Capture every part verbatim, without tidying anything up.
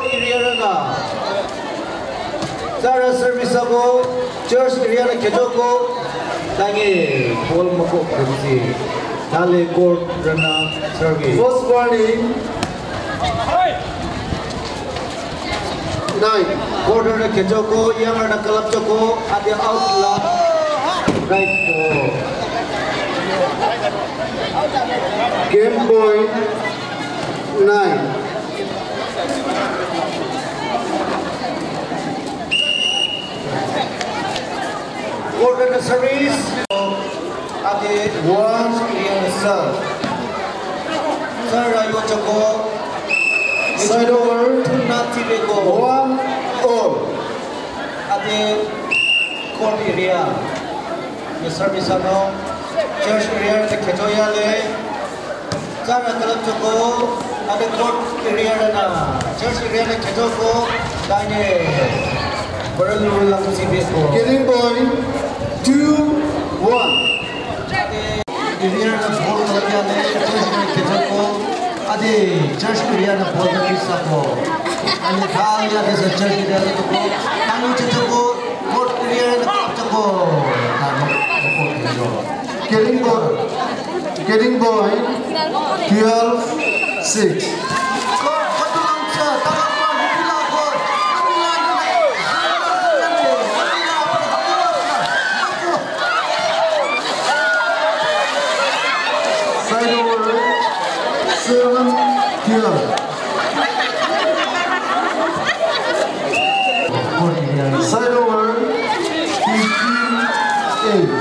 Area rünü. Tsürü service ako, church area nü kechoko, tangi, ball moko kutsi. Thali court rünü service. First warning. Nine. Court rünü kechoko, yang rünü kalap choko, ade out la. Right ball. Game point nine. Court rünü service. Ade one in serve. Sir, ayo choko. Side over. Two nothing ko. One all. Ade court area. Ye service ano. Church area te kecho yale. Tsürü kalap choko, ade court area rünü, church area nü kechoko, tangi, baralula kusi beko. Getting point two one. Ade area nü ball kalap yale, church nü kechoko, ade church area nü ball nü kisako. Ade thali ade sa church area nü ko, tangi choko, court area nü choko, tangi, court area. Getting point, getting point, twelve six. Side over, seven twelve. Side over, fifteen eight.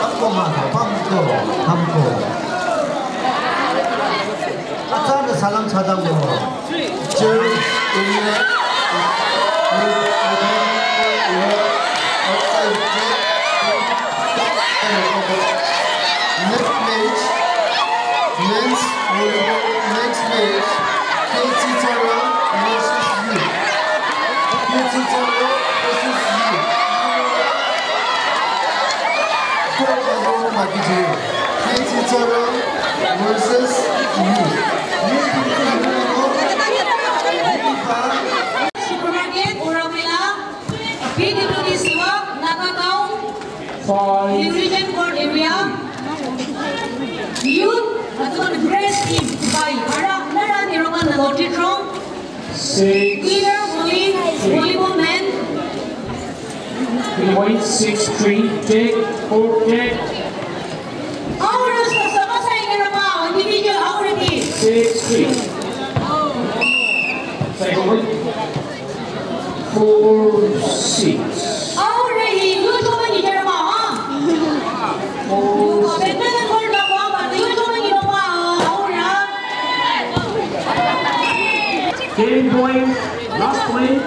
Pamko mata, pamko, pamko. Atsana salam sadam mo. Church area, next match, men's volleyball, next match, K C Tsara versus you. K C Tsara versus you. Court number one, K C Tsara versus you. Supermarket, Oramila, P W D Siwa, Nagaon, Five. Nutrition Board area. Youth, atun grace team, five. Ara, nara, nirokan, lottery draw. Six. Winner, volley, volleyball men. Point six three, take, four, take. Aura, sa, sa, sa, individual, aura, please. Six, three. Second one. Four, six. Aura, hi, you show me, Jeremiah, huh? Four, six. Badminton court la, but you show me, Jeremiah, aura. Game point, last point.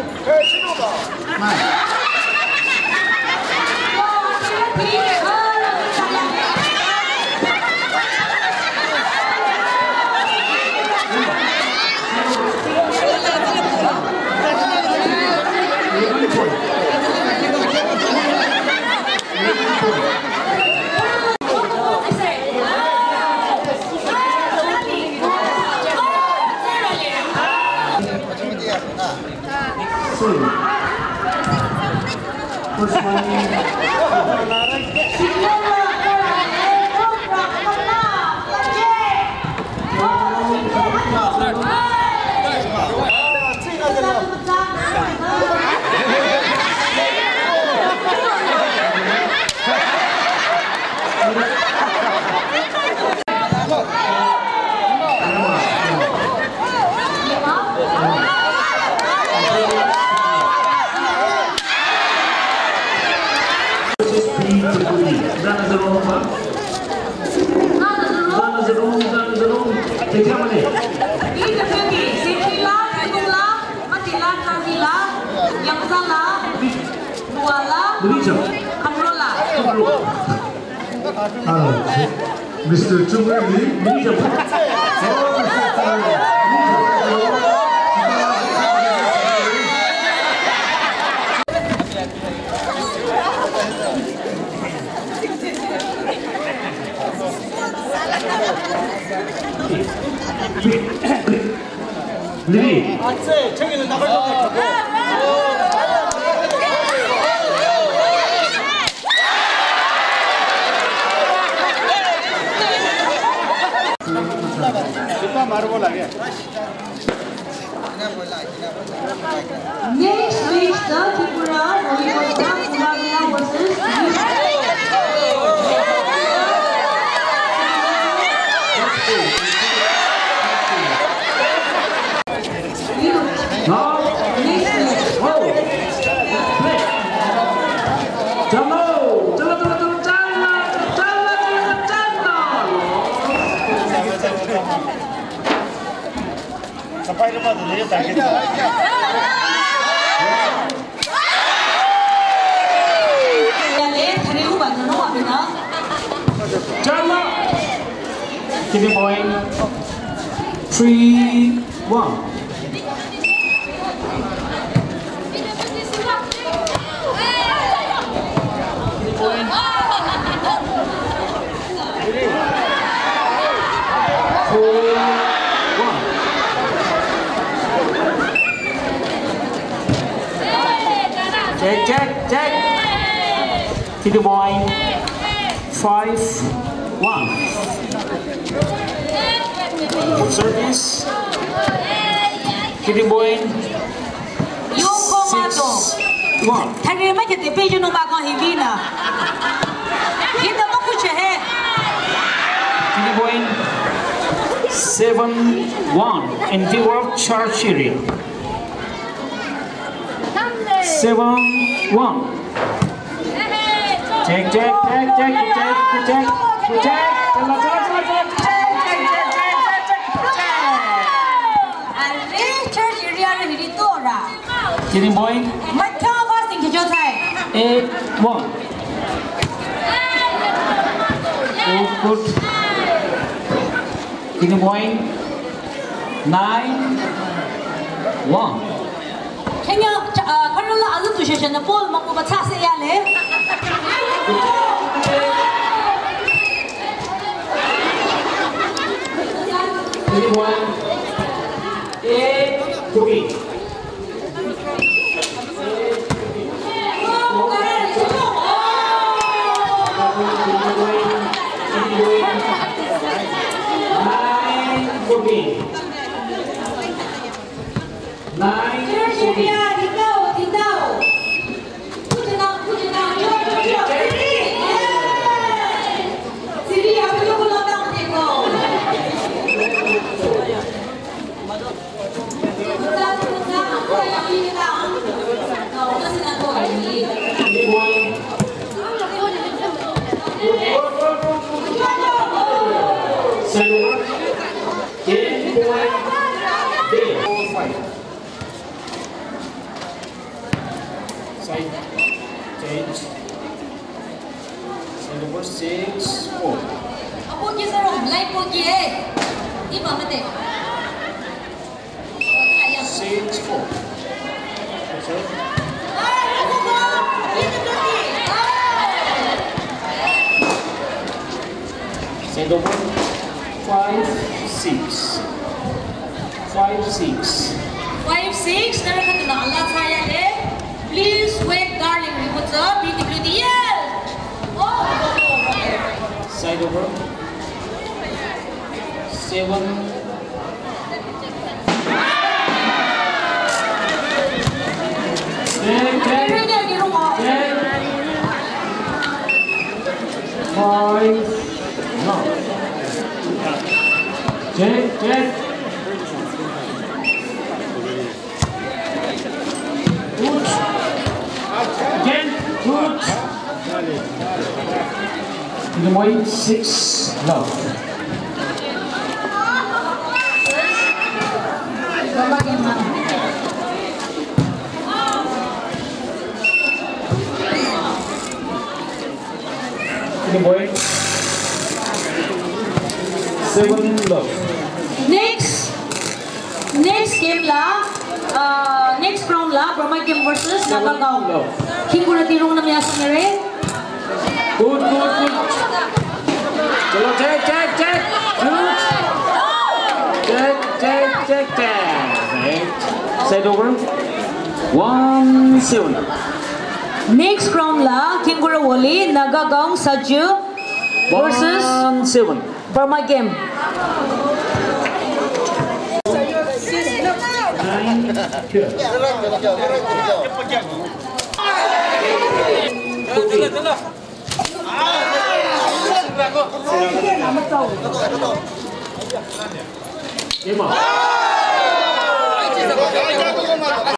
Ita pati, Singila, Tingula, Matila, Kazila, Yangzala, Buala, Buddhism. Kamrola. Kamrola. Ah, Mister Chumrili, Buddhism. Oh, Mister Chumrili. Next week, the Tripura volleyball club Kumariya versus Now, next week. Oh. Play. Chalo, chalo, chalo, chalo, chalo, chalo, chalo. Chalo. Give me point. Three, one. Four, one. Check, check, check. Kitty boy. Five, one. Service. Kitty boy. Yoko mato. Six, one. Thari ma kete pe junu ba ko hivina. Hinda ma kuche he. Kitty boy. Seven, one. In favor of Church area. Seven, one. Check, check, check, check, check, check, check. Are Church area re hiri tora. Kitty boy. Matha ba sing ke jo thai. Eight, one. Good, good. Kitty boy. Nine, one. Kenya, uh, Karola alu tu sheshe na ball ma ko ba thase ya le. Eight, one. Eight, three. Nine, three. Nine, fourteen. Side change. Side over six, four. Apo ki sir, line po ki hai. Di ba mate. Six, four. Side. Side over. Five, six. Five, six. Five, six. Nara khatuna ala thaya le. Please wait, darling. We would, uh, P W D L. Oh, oh, oh, oh. Side over. Seven. Check, check. Check. Five. No. Check, check. Good. Again, good. In the way, six, love. Point. Seven love. Next, next game la, uh, next round la, Burma Game versus Naga Gaon. Love. Khingkurüti rungnümya sangere. Good, good, good. Chalo, check, check, check. Good. Check, check, check, check. Right. Set over. One seven. Next round la, Khingkurü Valley, Naga Gaon Saju versus One seven. Burma Game. Nine, two. Emma.